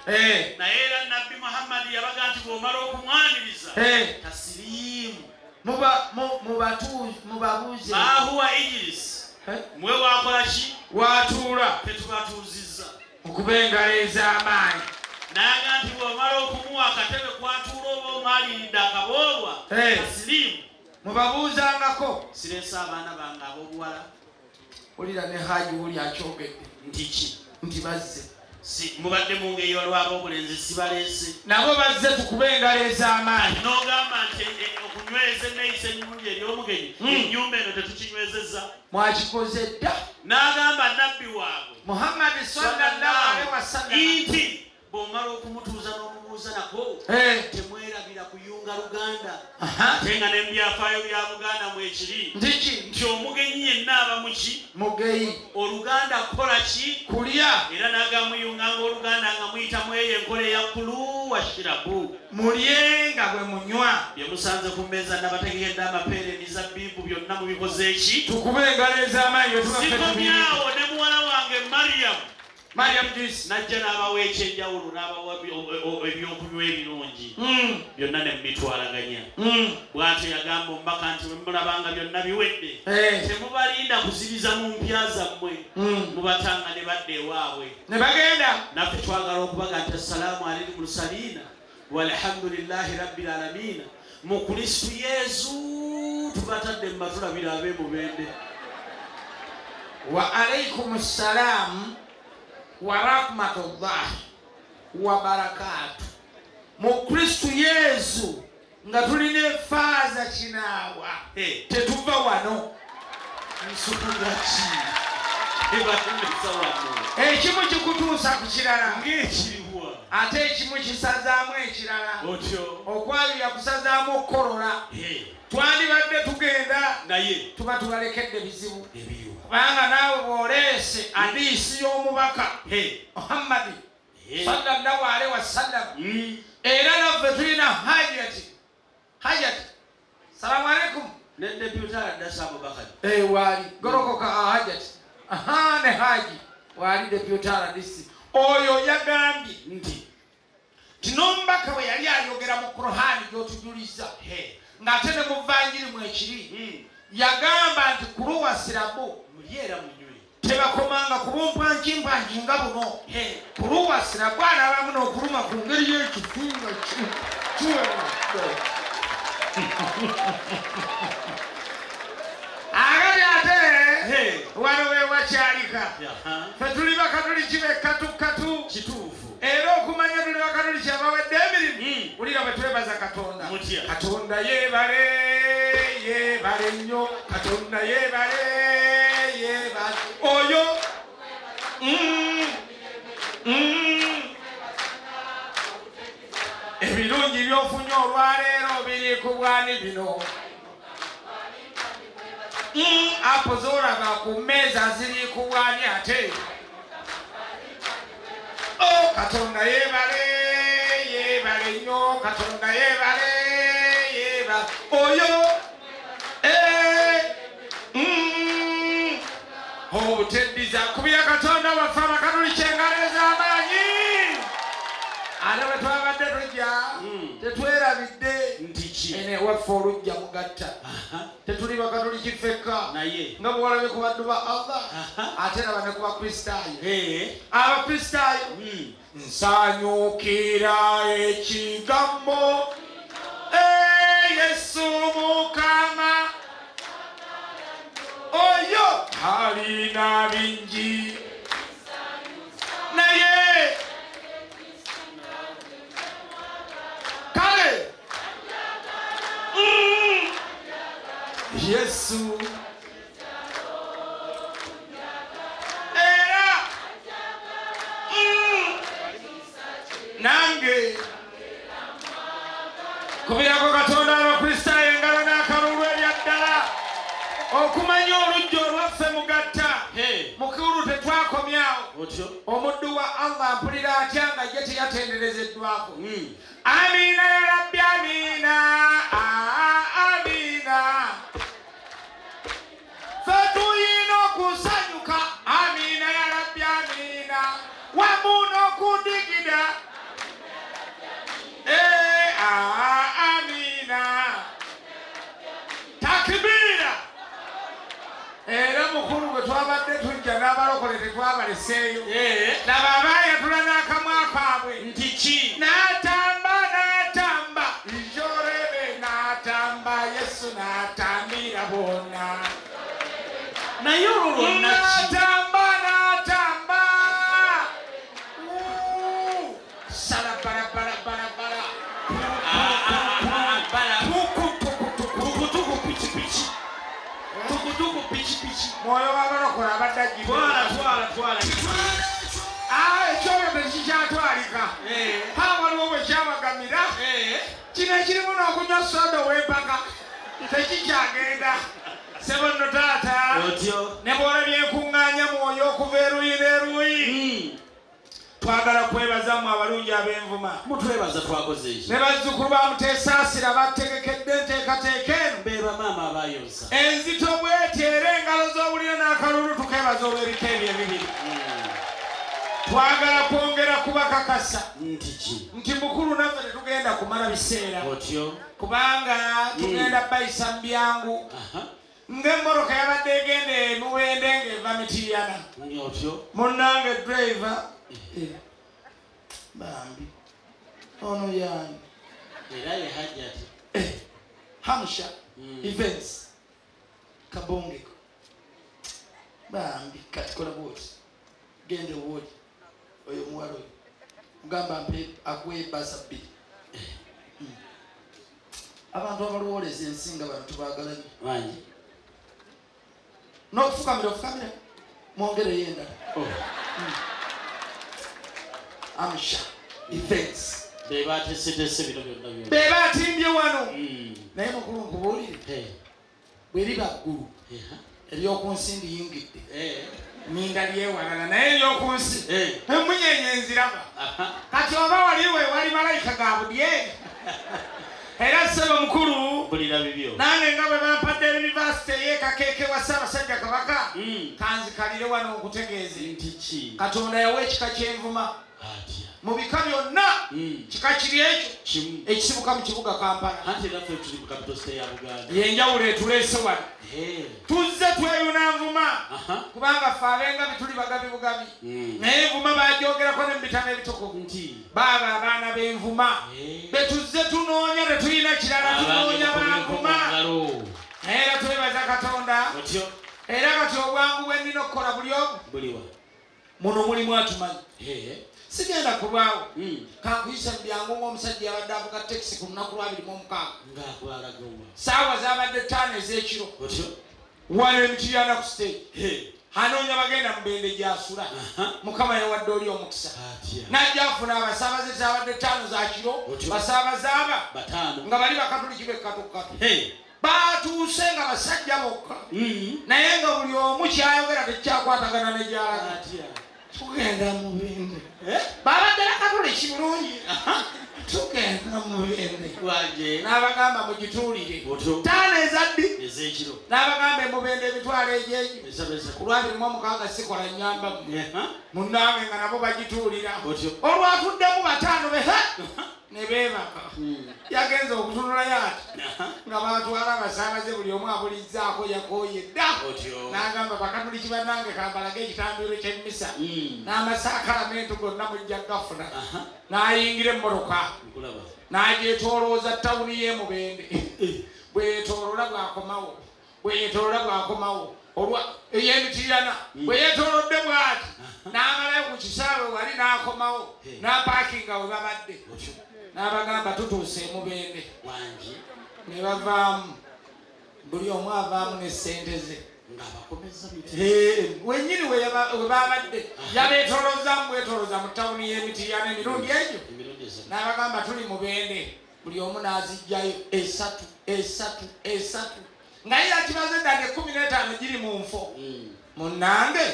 Eh. Naye era Nabbi Muhammadi yabaga nti bw'omala okumwaniriza, Eh. tasiriimu. Mubabuuze. Maahuwa ijiris. Eh? Mwe wakola ki? Watuula. Tetubatuuzizza. Okuba engalo ez'amaanyi. Nayaga nti bw'omala okumuwa akatebe kwatuula oba omwaliridde akaboolwa, Eh. tasiriimu. Mubabuuzangako. Sireese abaana bange ab'obuwala. Wulira ne Haji wuli akyogedde. Nti ki? Nti bazze. Si, mubadde mu ngeri waliwo ab'obulenzi sibaleese. Nabo bazze, tukube engalo ez'amaanyi. N'ogamba nti okunyweza enneeyisa ennungi eri omugenyi, ennyumba eno tetukinywezezza. Mwakikoze dda. N'agamba nabbi waabwe Muhammadi sallallahu alaihi wasallam nti bw'omala okumutuuza n'omubuuza nako, Eh. temwerabira kuyunga Luganda. Aha. Ate nga n'ebyafaayo bya Buganda mwekiri Nti ki? nti omugenyi yenna aba muki? Mugeyi. Oluganda kukola ki? Kulya. Era n'agamuyunganga oluganda nga muyitamu eyo enkola eya kulu washirabu. Mulye nga bwe munywa. Bye musanze ku mmeeza nabategedde amapeera, emizabbibu, byonna mubikoze ki? Tukube engalo ez'amaanyi bwe tuba ffe tubiri. Sikomyawo ne muwala wange Mariam. Mariam Juice. Najja n'abawa ekyenjawulo, n'abawa ebyokunywa ebirungi byonna ne mubitwalaganya. Bw'atyo yagamba omubaka nti bwe mulabanga byonna biwedde, Eh. temubalinda kuzibiza mu mpya zammwe, mubatanga ne badda ewaabwe. Ne bagenda. Naffe twagala okubaga nti assalaamu alil mursalina walhamdulillahi rabbil alamina mu Kristu Yezu. Tubatadde mu batulabira ab'emubende. Wa alaikum ssalaamu wa rahmatullahi wa barakatu mu Kristu Yezu. Nga tulina efaaza Kinaawa, Eh. tetuva wano. Nsonga ki ebatemesa wano? Ekimu kikutuusa ku kirala. Ng'ekiriwa? Ate ekimu kisazaamu ekirala. Otyo. Okwabira kusazaamu okukolola. Eh, Twandibadde tugenda, naye tuba tubalekedde bizibu, ebiriwa? Kubanga naawe bw'oleese adiisi y'omubaka Eh, Muhammadi eh. sallallahu alaihi wasallam, era naffe tulina Hajati. Hajati, salamu alaikum. Ne deputy Aladasa Abubakari. Eh, waali golokoka. Hajati, aha, ne Haji waali deputy RDC. Oyo yagambye nti ti n'omubaka bwe yali ayogera mu Kuruhani gy'otujuliza, ng'ate ne mu vanjiri mwekiri, yagamba nti kulu wasirabu, mulye era munywe. Tebakomanga ku bumpwankimpwanki nga buno. Kulu wasirabu, anabamu n'okuluma ku ngeri y'ekifunga kiwewa. Akati ate wano we wakyalika. Ffe tuli bakatuliki bekkatukatu. Kituufu. Era okumanya tuli bakatuliki abawedde emirimu, wulira bwe twebaza Katonda. Mutya? Katonda yeebale, yeebale nnyo. Katonda yeebale, yeebale oyo. Ebirungi byofunye olwaleero biri ku bwani bino? Apo zolaba ku mmeeza ziri ku bwani? Ate o Katonda yeebale, yeebale nnyo. Katonda yeebale, yeebale oyo. Eh, obuteddiza kubira Katonda waffe abakatuliki engalo ez'amaanyi. Ate bwe twabadde tujja, tetwerabidde Nti ki? ene waffe olujja mugatta. Tetuli bakatuliki ffekka, Naye nga bwewalabye ku baddu ba Allah, ate laba ne ku Bakristaayo. Abakristaayo, nsanyukira ekigambo. Eh, Yesu Mukama oyo alina bingi, naye kale Yesu era nange kubirako Katonda Abakristaayo engalo n'akalulu ebya ddala. Okumanya olujja olwaffe mugatta, mukulu, tetwakomyawo. Otyo. Omuddu wa Allah mpulira atya nga ye teyatenderezeddwako? Amiina ya Rabbi, amiina. Ah, amiina. Fe tuyina okusanyuka. Amiina ya Rabbi, amiina, wamu n'okudigida. Twabadde tujja n'abalokole tetwabaleseeyo. Laba abaayatula n'akamwa kaabwe. Nti ki? N'atamba, n'atamba njorebe, n'atamba Yesu, n'atambira bonna. Naye olwo lwonna ki? N'atamba, n'atamba. Uu, sala bala bala bala bala. Ah, bala. Tuku tuku tuku. Tukutuku pikipiki, tukutuku pikipiki. Mwoyo w'abalokole abadde ajjidde. Twala, twala, twala. Ah, ekyoyo tekikyatwalika. Ha, waliwo bwe kyabagamira. Kino ekirimu n'okunywa soda ow'empaka tekikyagenda, sebo nno taata. Otyo. Ne bw'olabye enkuŋŋaanya mwoyo okuva eruuyi n'eruuyi, twagala kwebazamu abalungi ab'envuma. Mutwebaza twakoze eki? Ne bazzukulu ba Muteesaasira bategekedde enteekateeka eno Beeba maama abayonsa. enzito bweti, era engalo z'obulina n'akalulu tukebaza olw'ebika ebyo ebibiri. Twagala kwongera kubakakasa Nti ki? nti mukulu naffe tetugenda kumala biseera, Otyo. kubanga tugenda bayisa mu byangu ng'emmoroka yabadde egenda emiwende ng'eva Mitiyana. Otyo. Munnange driver, bambi ono yani. Era ye Hajjati. Hamsha Events kabongeko, bambi kati kola bwoti, genda ewoli oyo omuwala oyo, mugamba mpe akuwa ebbaasa 2. Abantu abalowoleza ensi nga bano tubaagala nnyo. Wangi. N'okufukamira ofukamira, mwongereyo endala. Oh. Amsha Events Be bateeseteese bino byonna byonna. Be batimbye wano. Naye mukulu, nkubuulire, bwe liba ggulu ery'oku nsi ndiyingidde, ninda lyewalala, naye ery'oku nsi emunyenye nziraba. Kati oba wali we wali malayika ga budyeri, era ssebo mukulu, Mpulira bibyo. nange nga bwe bampadde yunivasite ey'ekakeeke wa Ssaabasajja Kabaka, kanzikalire wano nkutegeeze. Nti ki? Katonda yawa ekika ky'envuma Atya? mu bika byonna, kika kiri ekyo Kimu. ekisibuka mu kibuga Kampala. Anti era ffe tuli mu capital city ya Buganda. Yenjawulo etuleese wano. Tuzze tweyuna nvuma, kubanga ffe abengabi tuli bagabi bugabi, naye envuma bagyogerako ne mu bitabo ebitukuvu. Nti? Baaba abaana b'envuma betuzze tunoonya, tetulina kirala, Abange, tunoonya mukomeeko mu banvuma. ngalo. Naye era twebaza Katonda. Otyo. Era kati obwangu bwe nnina okukola buli omu Buliwa? muno mulimu atumanyi. Sigenda kulwawo. Kankuyisa mu byangu ng'omusajja yabadde avuga tekisi ku lunaku lwa 26. Ng'akwalagawa? Saawa zabadde 5 ez'ekiro. Otyo. Wano Emitiyana ku stage, anoonya bagenda mubende gyasula. Mukama yawadde oli omukisa, Atya? najja afuna abasaabaze. Zabadde 5 za kiro. Otyo. Basaabaze aba Bataano. nga bali bakatuliki bekkatukkatu. Batuuse nga basajja bokka, naye nga buli omu kyayogera tekyakwatagana ne gyalaga. Atya? Tugenda mubende. Babadde bakatuliki bulungi. Tugenda mubende. Wanje. N'abagamba mugituulire. Otyo. 5 ezaddi? Ez'ekiro. N'abagamba emubende emitwalo egyegyo Esatu, esatu. ku lwa 26 sikola nyamba munnange, nga nabo bagituulira. Otyo. Olwatuddemu bataano beha ne beebaka. Yagenza okutunulayo ati nga batwala abasaabaze, buli omu abulizzaako, yakooye dda. Otyo. N'agamba, bakatuliki bannange, kambalage ekitambiro ky'emmisa n'amasakalamentu gonna mujja gafuna. N'ayingira emmotoka Nkulaba. n'agyetoolooza tawuni y'emubende. Bweyetoolola bwakomawo, bweyetoolola bwakomawo, olwa ey'Emitirana bwe yeetoolodde bw'ati n'amalayo ku kisaawe wali, n'akomawo n'apaakinga we babadde. Otyo. N'abagamba, tutuuse emubende. Wangi. Ne bavaamu, buli omu avaamu ne ssente ze. Ng'abakomeza miti. Wennyini we we babadde yabeetooloozamu bwetoolooza mu tawuni y'Emitirana emirundi egyo. Emirundi esatu. N'abagamba, tuli mubende. Buli omu n'azijjayo esatu, esatu, esatu, nga ye yakibaze eddala 15 giri mu nfo. Munnange,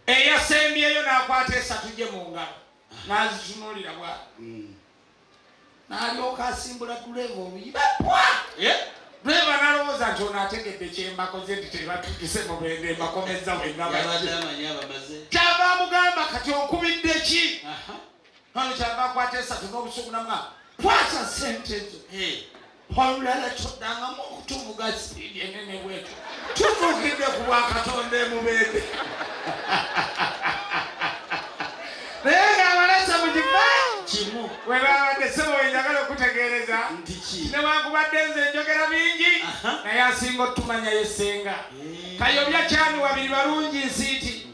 eyasembyeyo n'akwata esatu gye mu ngalo n'azitunuulira bwa n'alyoka asimbula duleeva oluyi bapwa. Duleeva n'alowooza nti ono ategedde kyembakoze, nti tebatugise mubende, mbakomezza wenna. Yabadde amanyi abamaze. Kyava amugamba, kati onkubidde ki? Ono kyava akwata esatu n'obusuku namwa, kwata sente ezo. Olulala toddangamu okutuvuga sipiidi enene bwetyo. Tutuukidde ku bwakatonda emubende. Naye ng'abalasa mu kifo kimu we babadde ssebo wenjagala okutegeereza nti ki newankubadde nze njogera bingi naye asinga otumanya ye ssenga. Kayobya kyami wabiri balungi nsiiti.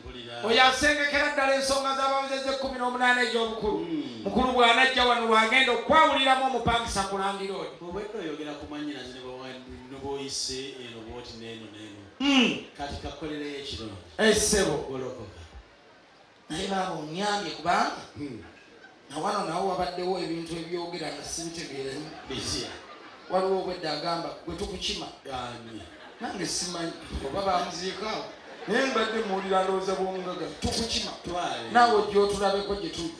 Oyo asengekera ddala ensonga z'abawezezza 18 egy'obukulu. Mukulu bw'anajja wano lwagenda okwawuliramu omupangisa ku landiroodi. Obwedda oyogera ku mwannyinaze ne bw'oyise eno bw'oti n'eno n'eno. Kati kakolereyo ekirungi. Essebo. Golokoka. Naye baaba onyambye kubanga na wano nawo wabaddewo ebintu ebyogera nga sibitegeera nnyo. Bitya? Waliwo obwedda agamba gwe tukukima. Ani? Nange simanyi oba bamuziikaawo naye mbadde muwulira ndowooza bw'omugaga tukukima. Twale. Naawe ojja otulabeko gye tuli.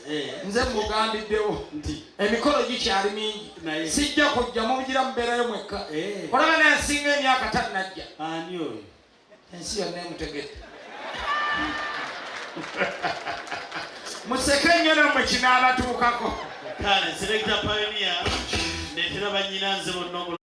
Nze mugambiddewo Nti emikolo gikyali mingi. Naye. Sijja kujja mubugira mubeerayo mwekka. Olaba n'ensinga emyaka tannajja. Ani oyo? Ensi yonna emutegedde. Museke nnyo nammwe kinaabatuukako. Kale Selector Pioneer ndeetera bannyina nze bonna.